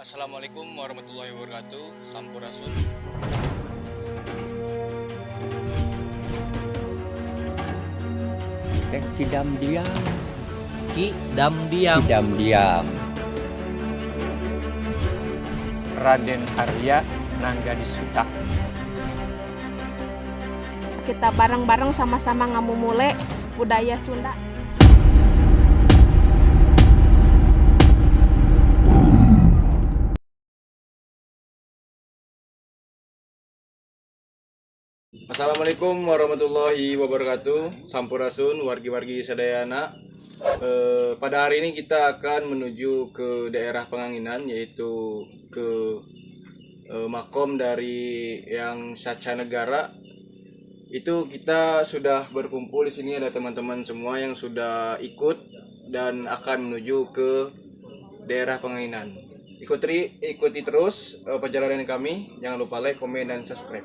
Assalamualaikum warahmatullahi wabarakatuh. Sampurasun. Teh kidam diam. Ki Dam Diam. Kidam diam. Raden Arya Nanggadisuta. Kita bareng-bareng sama-sama ngamumule budaya Sunda. Assalamualaikum warahmatullahi wabarakatuh. Sampurasun wargi-wargi sadayana. Pada hari ini kita akan menuju ke daerah Panganginan, yaitu ke makom dari yang Saca Negara. Itu kita sudah berkumpul di sini, ada teman-teman semua yang sudah ikut dan akan menuju ke daerah Panganginan. Ikuti ikuti terus perjalanan kami. Jangan lupa like, komen, dan subscribe.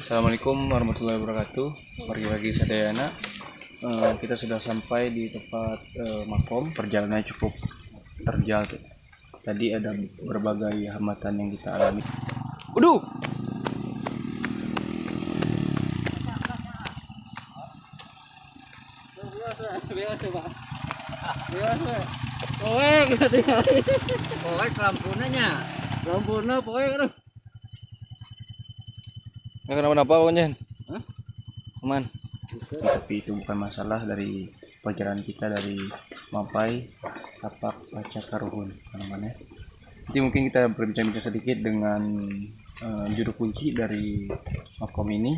Assalamualaikum warahmatullahi wabarakatuh. Pagi-pagi sadayana. Kita sudah sampai di tempat makom. Perjalanannya cukup terjal tuh. Tadi ada berbagai hambatan yang kita alami. Waduh. Poek lampuna nya. Lampuna poek aduh. Nggak kenapa-napa pokoknya. Aman. Tapi itu bukan masalah dari perjalanan kita dari Mapai Tapak Baca Karuhun, teman-teman ya. Nanti mungkin kita berbincang-bincang sedikit dengan juru kunci dari makom ini.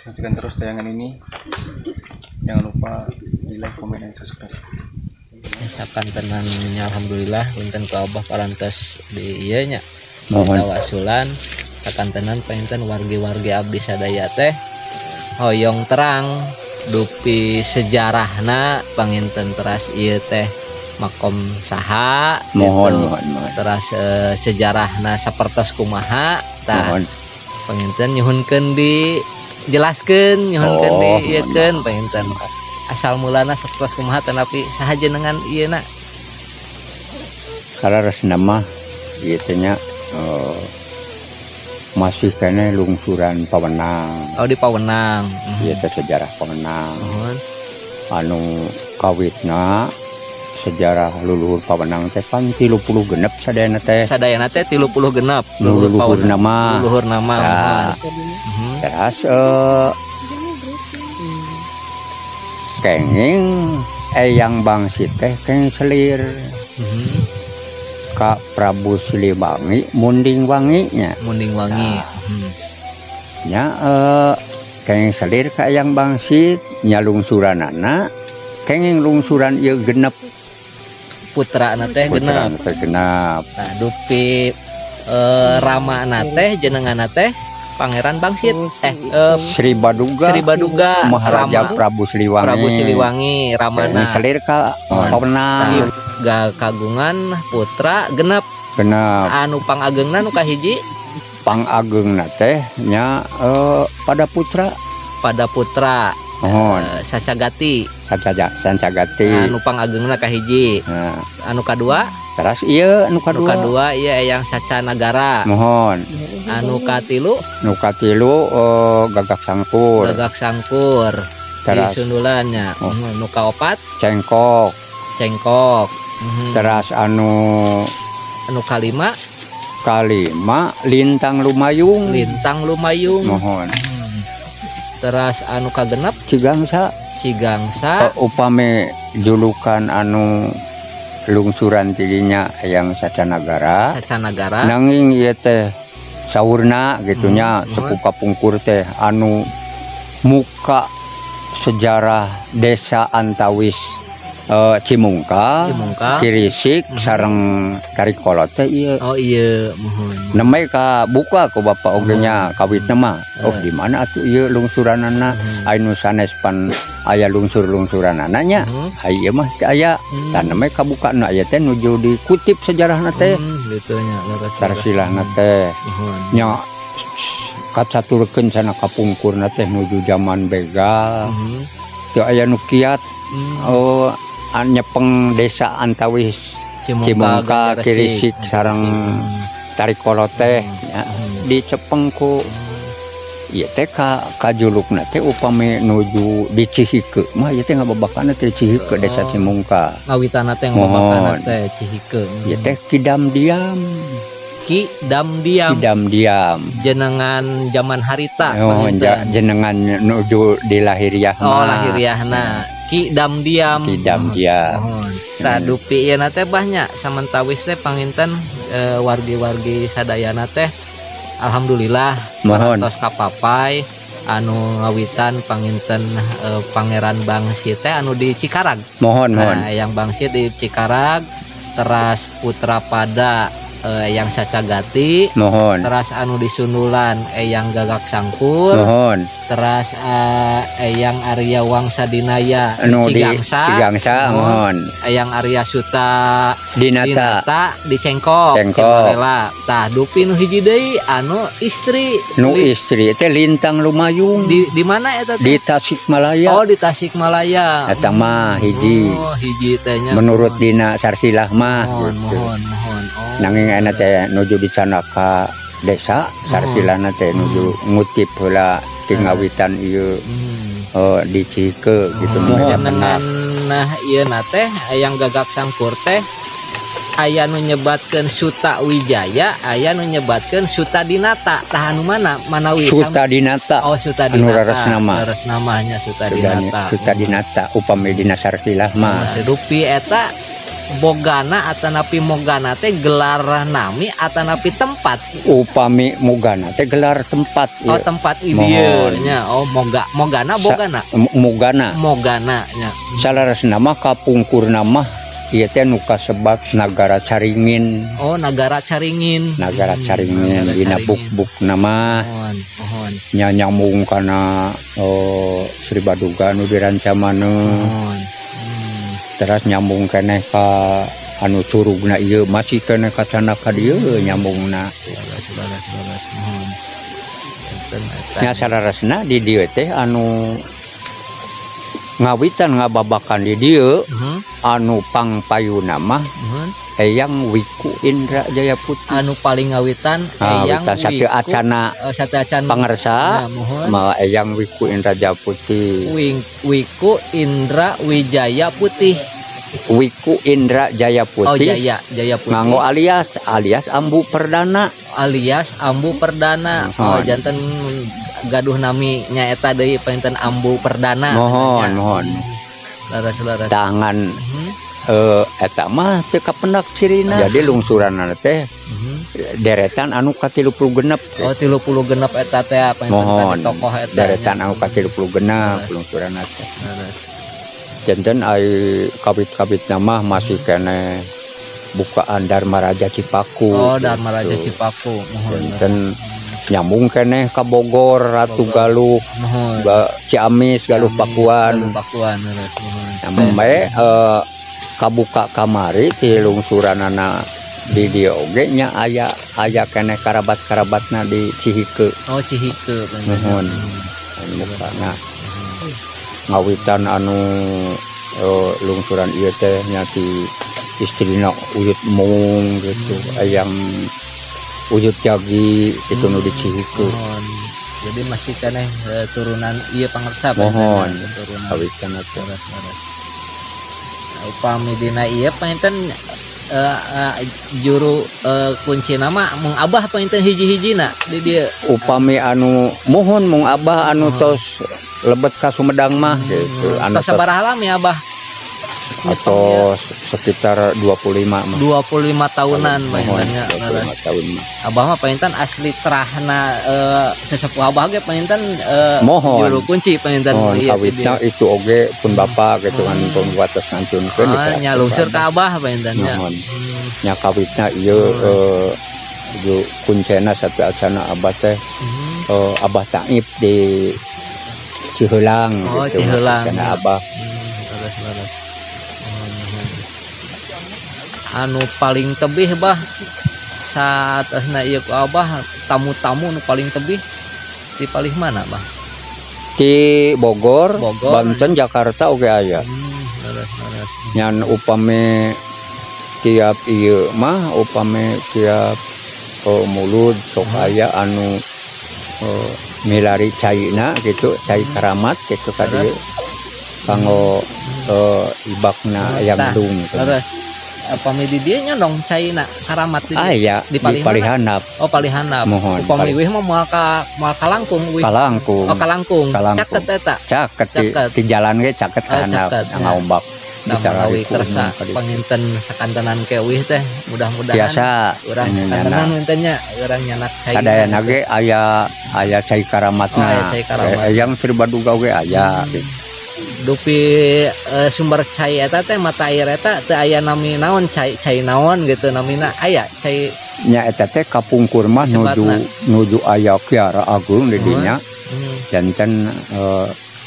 Saksikan terus tayangan ini. Jangan lupa di like, komen, dan subscribe. Sakantenan nya, alhamdulillah punten ku Abah parantos di ieu nya. Mohon. Tawasulan sakantenan panginten wargi-wargi abdi sadaya teh hoyong terang dupi sejarahna panginten, teras ieu teh makom saha Mohon, gitu. Mohon, mohon. Teras sejarahna sapertos kumaha tah. Mohon. Panginten nyuhunkeun dijelaskeun, nyuhunkeun Oh, di mohon. ieukeun panginten asal mulana sapertos kumaha, tanapi saha jenengan ieu na? Saleresna mah ieu teh nya masih keneh lungsuran Pawenang. Oh, di Pawenang. Ieu teh sejarah Pawenang. Mohon. Anu kawitna sejarah leluhur Pawenang teh pan 36 sadayana teh. Sadayana teh 36 Nu leluhur leluhur Pawenang. nama. Leluhur nama. Ya. Mohon. Teras kenging Eyang Bangsit teh kenging selir ka Prabu Siliwangi Munding Wangi nya. Munding Wangi. Nah. Nya kenging selir ka Eyang Bangsit nya, lungsuranana kenging lungsuran ieu genep. Putra teh putra genep. Teh genep. Nah, dupi rama teh jenengan teh Pangeran Bangsit Sri Baduga. Sri Baduga. Maharaja Rama, Prabu Siliwangi. Prabu Siliwangi kenging ramana selir ka Pawenang. Ga kagungan putra genep. Genep. Anu pangagengna nu kahiji? Pangagengna teh nya pada putra. Pada putra. Mohon. Sacagati. Sacaja Sancagati. Anu pangagengna kahiji. Nah, anu kadua? Teras ieu anu Anu kadua. Kadua ieu yang Saca Nagara. Mohon. Anu katilu? Nu katilu Gagak Sangkur. Gagak Sangkur di Teras sundulannya. Oh. Nu kaopat? Cengkok. Cengkok. Teras anu Anu kalima? Kalima Lintang Lumayung. Lintang Lumayung. Mohon. Teras anu kagenep? Cigangsa. Cigangsa. Upami julukan anu lungsuran tidinya yang Sacanagara. Sacanagara. Nanging ieu teh saurna gitunya Mohon. sepuh kapungkur teh anu muka sejarah desa Antawis. Cimungkal, Cimungkal. Kirisik sareng Tarikolot teh ieu. Oh iya, muhun. Nembe ka buka ku bapak oge nya kawitna mah. Oh, di mana atuh ieu lungsuranana? Anu sanes pan aya lungsur-lungsuranana nya. Ai ieu mah teu aya. Tah, nembe kabuka nu aya teh nuju dikutip sejarahna teh. Gitu nya, leres. Sarsilahna teh. Muhun. Nya kacaturkeun sana kapungkurna teh nuju zaman begal. Teu aya nu kiat. Oh, nyepeng desa antawis Cimungkal, Gandaresik. Kirisik sareng Tarikolot teh nya, dicepeng ku ieu teh ka kajulukna teh upami nuju di Cihike mah ieu teh ngababakanna teh Cihike, desa Cimungkal. Ngawitanna teh ngababakanna Muhun. teh Cihike. Ieu teh Kidam Diam. Ki Dam Diam. Kidam Diam. Jenengan zaman harita Oh, panginten. Jenengan nuju di lahiriah Oh, mah. lahiriahna Ki Dam Diam. Kidam Diam. Muhun. Tah, dupi ieu teh banyak samentawis teh panginten wargi-wargi sadayana teh alhamdulillah Muhun. tos kapapai anu ngawitan panginten Pangeran Bangsi teh anu di Cikarag. Mohon, mohon. Nah, yang Bangsi di Cikarag, teras putra pada yang Sacagati, Mohon. teras anu di Sundulan Eyang Gagak Sangkur, Mohon. teras Eyang Arya Wangsa Dinaya di Anu di Cigangsa, Cigangsa, Mohon. mohon. Eyang Arya Suta Dinata. Dinata di Cengkok, Cengkok. Cibarela. Tah, dupi nu hiji deui anu istri Nu istri teh Lintang Lumayung. Di mana eta teh? Di Tasikmalaya. Oh, di Tasikmalaya. Eta mah hiji. Oh, hiji teh nya. Menurut dina sarsilah mah Mohon, gitu. mohon, mohon. Oh. Nanging enak teh nuju di sana ka desa sarsilahna teh nuju ngutip heula ti ngawitan ieu di Cihike gitu. Oh, Mah jenengan nah ieu na teh yang Gagak Sangkur teh aya nu nyebatkeun Suta Wijaya, aya nu nyebatkeun Suta Dinata. Tah, anu mana? Manawi Suta Dinata. Oh, Suta Anu Dinata. leres nama. Leres namanya Suta Dinata. Suta Dinata upami dina sarsilah mah. Dupi eta bogana atanapi mogana teh gelar nami atanapi tempat? Upami Mugana teh gelar tempat. Oh, Ieu. tempat Mohon. ieu nya. Oh, moga mogana bogana. Mugana. Mogana nya. Salaresna mah kapungkurna mah ieu teh nu kasebat Nagara Caringin. Oh, Nagara Caringin. Nagara Caringin Nagara dina Caringin. buk-buk nama. Mohon, mohon. Nya nyambung kana, oh, Sri Baduga nu di Rancamane. Mohon. Terus nyambung keneh ka anu curugna ieu masih keneh ka sana ka dieu nyambungna. Leres, leres, leres. Mohon. Enten eta. Nya salaresna di dieu teh anu ngawitan ngababakan di dieu anu pangpayuna mah Eyang Wiku Indra Jaya Putih. Anu paling ngawitan Eyang Ngawitan satu Wiku acana satu acan pangersa Nah, mohon. ma Eyang Wiku Indra Jaya Putih. Wiku Indra Wijaya Putih. Wiku Indra Jaya Oh, Putih. Jaya, Jaya Putih. Nganggo alias alias Ambu Perdana. Alias Ambu Perdana. Oh, Mohon. janten gaduh nami nyaeta deui panginten Ambu Perdana. Mohon, Nya. mohon. Leres, leres. Tangan eta mah teu kapendak cirina. Jadi lungsuranna teh deretan anu ka-36. Oh, 36 eta teh panginten Mohon. tadi tokoh eta. Deretan nya. anu ka-36 lungsuranna teh. Janten ai kawit-kawit nama masih keneh bukaan Dharma Raja Cipaku. Oh, Dharma Raja gitu. Cipaku. Mohon. Janten nyambung keneh ka Bogor, Ratu Bogor. Galuh, Mohon. Ciamis, Galuh Ciamis, Pakuan. Galuh Pakuan, leres, mohon. Nyambung bae kabuka kamari ti lungsuranana di dieu oge nya aya aya keneh karabat-karabatna di Cihike. Oh, Cihike bener. Mohon. Anu mukana ngawitan anu lungsuran ieu teh nya ti istrina Uyut Mung gitu, Eyang Uyut Jagi itu nu di Cihike. Mohon. Jadi masih keneh turunan ieu pangersa Mohon. panginten, turunan. Kawitan teh. Leres, leres. Nah, upami dina ieu panginten juru kunci nama mung abah panginten hiji-hijina di dieu. Upami anu muhun mung abah anu Mohon. tos lebet ka Sumedang mah gitu, anu Tos tos sabaraha lami abah? Atau sekitar 25 mah. 25 tahunan. Mohon, panginten nya. 25 tahun mah. Abah mah panginten asli terahna sesepuh abah ge panginten Mohon. Juru kunci panginten. Mohon, iya, kawitna itu oge pun bapak gitu kan, pun wates ngancunkeun. Oh, nya lungsur ka abah panginten nya. Mohon. Nya kawitna ieu ju kuncena satu acana abah teh abah Taib di Ciheulang Oh, gitu. Ciheulang. Karena abah Leres, leres. Anu paling tebih, Bah, saat asna ieu ku abah tamu-tamu nu paling tebih di paling mana, Bah? Di Bogor, Bogor. Banten, Jakarta oge aya. Leres, leres. Nyan upami tiap ieu mah, upami tiap mulud sok aya anu milari caina gitu, cai karamat gitu ka dieu kanggo ibakna ayam Tah, dung gitu. Leres. Upami di dieu nya dong caina karamat di dieu? Aya. Di di palih mana? palih handap. Oh, palih handap. Mohon. Upami uih mah moal ka langkung uih. Kalangkung. Oh, kalangkung. Kalangkung. Caket eta. Caket di, Caket. di jalan ge caket ka Oh, handap caket, ya. ngaombak. Nah, menawi kersa panginten sakantenan ke uih teh mudah-mudahan biasa urang anu sakantenan punten nya urang nyandak cai. Sadayana ge aya aya cai karamatna. Oh, aya cai karamat. Yang Sri Baduga oge aya gitu. Dupi sumber cai eta teh, mata air eta teu aya nami naon, cai cai naon gitu namina, aya cai? Nya eta teh kapungkur mah nuju Sebatna. Nuju aya Kiara Agung di dinya, janten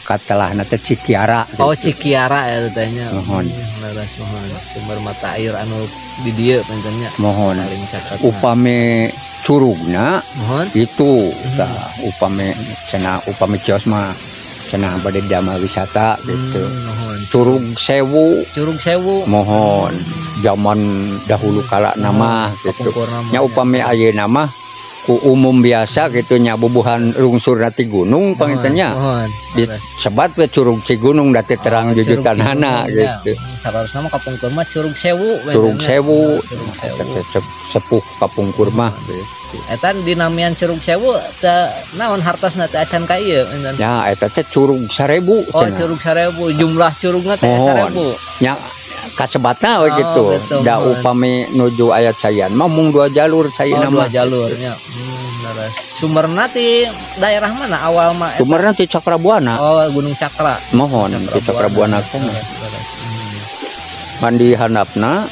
katelahna teh Cikiara Oh, gitu. Cikiara ya teh nya. Mohon. Leres, mohon. Sumber mata air anu di dieu panginten nya Mohon. Paling caket. Upami curugna Mohon. itu tah upami cenah, upami kios mah cenah bade damel wisata gitu. Mohon. Curug Sewu. Curug Sewu. Mohon, zaman dahulu kala nama gitu. Kapungkurna mah Nya upami ayeuna mah ku umum biasa gitu nya, bubuhan lungsur ti gunung panginten nya. Mohon. Disebat we Curug Cigunung da teu terang Oh, Curug jujutanana Cigunung, ya. gitu. Salarusna mah kapungkur mah Curug Sewu. Curug Benernya. Sewu. Curug Sewu. Eta teh sepuh kapungkur mah gitu. Eta dinamian Curug Sewu teh naon hartosna teh acan ka ieu enten? Ya eta teh Curug 1000 Oh, cenah. Curug 1000, jumlah curugna teh Mohon. 1000. Nya kasebatna we Oh, gitu. gitu, Da mohon. upami nuju aya caian mah mung dua jalur Oh, caina dua mah. jalurnya. Leres. Sumberna ti daerah mana awal mah eta? Sumberna ti Cakrabuana. Oh, Gunung Cakra. Mohon, ti Cakrabuana teh. Leres, leres. Mandi handapna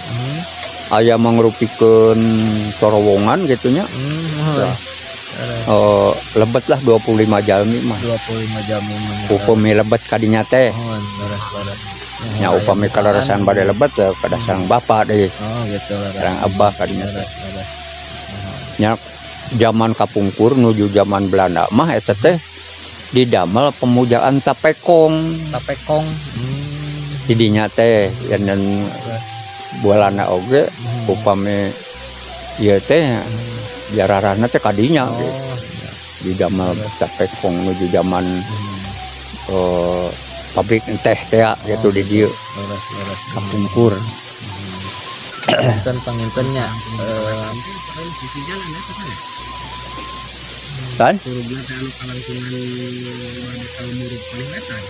aya mangrupikeun torowongan gitu nya. Mohon. Ya. Leres. Lebet lah 25 jalmi mah. 25 jam mah. Upami lebet kadinya teh. Mohon, leres, leres. Mohon, Nya aya upami bukaan. kalarasan bade lebet ya kada sareng bapak deui. Oh, gitu, leres. Sareng abah kadinya teh. Leres, leres. Mohon. Nya zaman kapungkur nuju zaman Belanda mah eta teh didamel pemujaan tapekong. Tapekong. Didinya teh dan Belanda oge upami ieu teh jararahna teh kadinya Oh, gitu. Didamel tapekong nuju zaman pabrik teh teh gitu di dieu Leres, leres. kapungkur. Panginten pangintennya Kan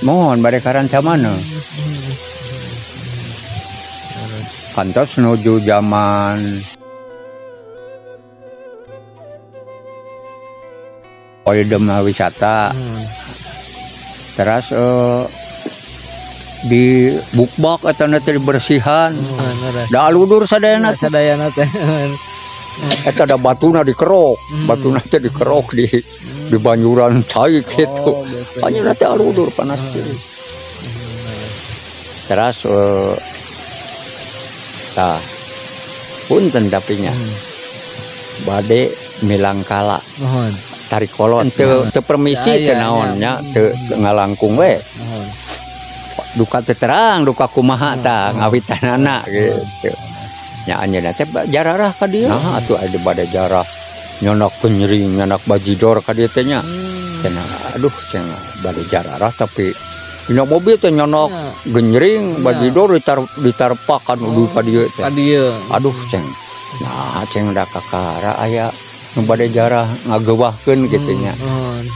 mohon bade karancamana kantos nuju zaman. Oh, damel wisata. Terus di bukbak atau nanti dibersihan Leres. da aludur sadayana teh. Sadayana teh. Eta ada batuna dikerok, batuna teh dikerok di banyuran cai gitu. Oh, gitu. Banyuran teh aludur panas teh. Terus tah punten tapi nya bade milangkala Mohon. tarik kolot teu teu permisi Ya, teu ya, naon ya. nya teu teu ngalangkung we Mohon. Duka teu terang duka kumaha tah ngawitanana gitu nya. Anjeunna teh jararah ka dieu. Nah atuh aya bade jarah nyonak penyering nyonak bajidor ka dieu teh nya. Cenah aduh cenah bade jararah tapi dina mobil teh nyonok genjring bajidor ditarpakan udah ka dieu teh. Ka dieu. Aduh ceng, nah ceng da kakara aya nu bade jarah ngagewahkeun kitu nya. Mohon.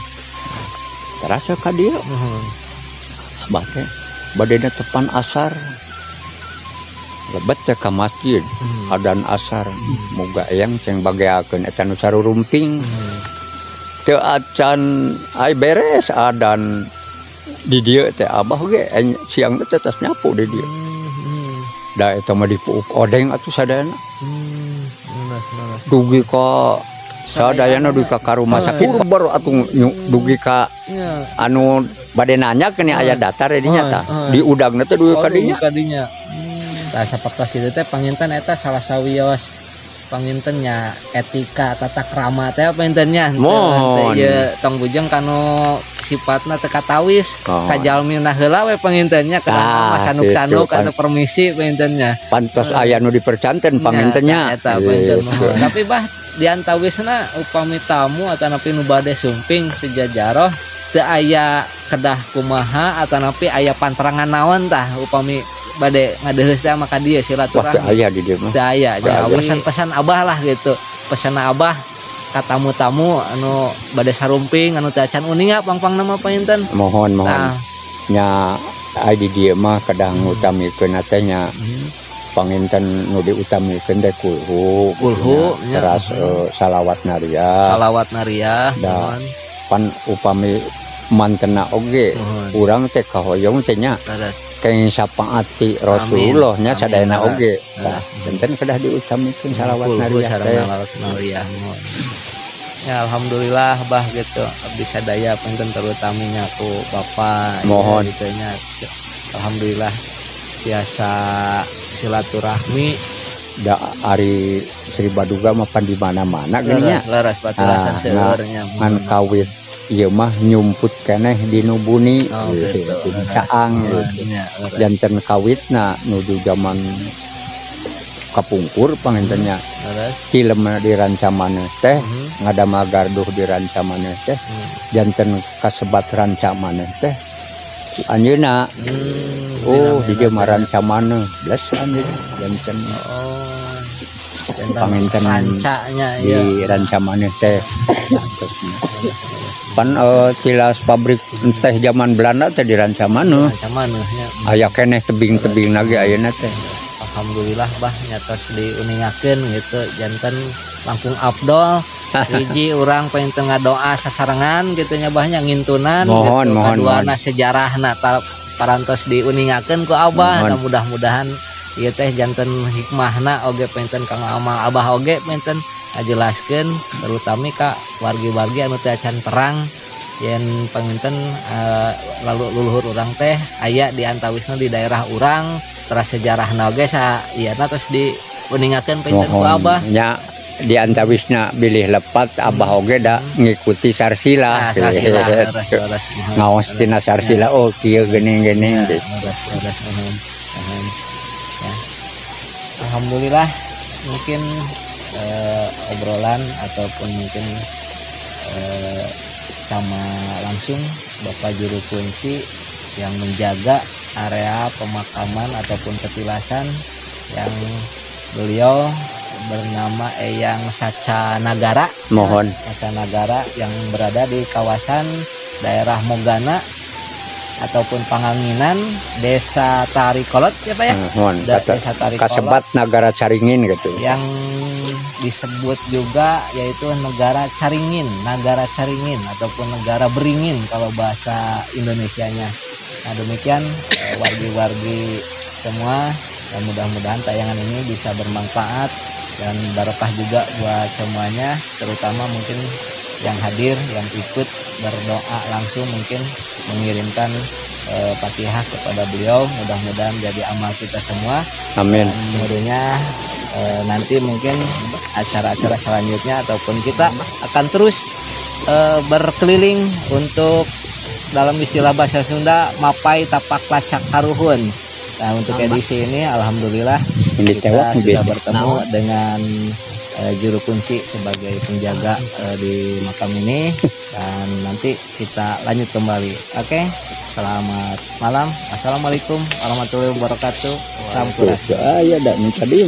Terasa ka dieu. Mohon. Abah teh badena tepan asar. Lebet teh ka masjid, adan asar, muga eyang ceng bageakeun eta nu sarurumping. Teu acan ai beres adan di dieu teh, abah ge siang teh tos nyapu di dieu. Da eta mah dipuuk odeng atuh sadayana. Leres, leres. Dugi ka sadayana, dugi ka rumah sakit baru atuh dugi ka anu bade nanya kene aya datar di dinya tah. Di udagna teh dugi ka dinya. Kadinya. Tah, sapertos kitu teh panginten eta salah sawios panginten nya etika tata krama teh panginten nya. Mohon. Ieu tong bujeng kanu sifatna teu katawis Oh. ka jalmina heula we panginten nya, Tah, kana sanuk-sanuk gitu, kan. atau permisi panginten nya. Pantos aya nu dipercanten panginten nya. Nya, eta panginten Gitu. mohon. Tapi bah, diantawisna upami tamu atanapi nu bade sumping sejajaroh teu aya kedah kumaha atanapi aya pantrangan naon tah upami bade ngadeheus teh maka dieu Wah, teu silaturahmi? Aya di dieu mah. Teu aya. Teu aya. Pesan-pesan abah lah gitu, pesan abah ka tamu-tamu anu bade sarumping anu teu acan uninga pang-pang nama panginten. Mohon, mohon. Tah. Nya ai di dieu mah kedah ngutamikeun teh nya panginten nu diutamikeun teh kulhu. Kulhu, nya. Nya. Teras salawat nariah. Salawat nariah. Da. Mohon. Pan upami mantena oge urang teh kahoyong teh nya kenging syafaat ti Rasulullah nya. Amin. Sadayana oge. Leres. Tah, janten kedah diutamikeun salawat Kulhu nariah sareng teh. Salawat nariah, mohon. Ya, alhamdulillah bah gitu abdi sadaya panginten terutaminya ku bapak ya, Mohon. gitu nya. Alhamdulillah biasa silaturahmi. Da ari Sri Baduga mah pan di mana-mana geuning nya. Leres, leres, patulasan Ah, seueurnya. Ngan kawit ieu mah nyumput keneh di nu buni Oh, gitu, gitu. di caang gitu. Nya, leres. Janten kawitna nuju zaman kapungkur panginten nya. Tilem di Rancamaneh teh, ngadamel garduh di Rancamaneh teh, janten kasebat Rancamaneh teh anjeunna. Oh, di dieu mah Rancamaneh bless anjeunna janten. Oh, janten Panginten rancanya di ya. Rancamaneh teh pan tilas pabrik teh zaman Belanda teh di Rancamaneh. Rancamaneh nya. Aya keneh tebing-tebing lagi ayeuna teh. Alhamdulillah bah nya tos diuningakeun gitu, janten langkung afdol hiji urang pengen ngadoa sasarengan gitu nya bah nya, ngintunan Mohon, gitu. Mohon, Kaduana mohon. Sejarahna parantos diuningakeun ku abah. Mohon. Nah, mudah-mudahan ieu teh janten hikmahna oge panginten kanggo amal abah oge panginten ngajelaskeun terutami ka wargi-wargi anu teu acan terang yen panginten lalu leluhur urang teh aya di antawisna di daerah urang, teras sejarahna oge sa ieu terus diuningakeun panginten ku Mohon. abah. Nya di antawisna bilih lepat abah oge da ngikuti sarsila. Nah, sarsilah, leres, leres, mohon. Ngaos tina sarsila, oh kieu geuning-geuning Ya, gitu. leres, leres, mohon. Mohon. Ya. Alhamdulillah mungkin obrolan ataupun mungkin sama langsung Bapak juru kunci yang menjaga area pemakaman ataupun petilasan yang beliau bernama Eyang Saca Nagara. Mohon. Saca Nagara yang berada di kawasan daerah Mogana ataupun Panganginan, Desa Tarikolot ya Pak ya. Mohon. Desa Tarikolot. Kasebat Nagara Caringin gitu. Yang disebut juga yaitu negara Caringin, Nagara Caringin ataupun negara Beringin kalau bahasa Indonesianya. Nah, demikian wargi-wargi semua dan mudah-mudahan tayangan ini bisa bermanfaat dan barokah juga buat semuanya, terutama mungkin yang hadir, yang ikut berdoa langsung mungkin mengirimkan Fatihah kepada beliau, mudah-mudahan jadi amal kita semua. Amin. Dan tentunya nanti mungkin acara-acara selanjutnya ataupun kita akan terus berkeliling untuk dalam istilah bahasa Sunda mapay tapak lacak karuhun. Nah, untuk edisi ini alhamdulillah Ini kita tewak sudah gitu. Bertemu dengan juru kunci sebagai penjaga di makam ini dan nanti kita lanjut kembali. Oke, selamat malam. Assalamualaikum warahmatullahi wabarakatuh. Sampurasun. Tuh, aya da nu tadi.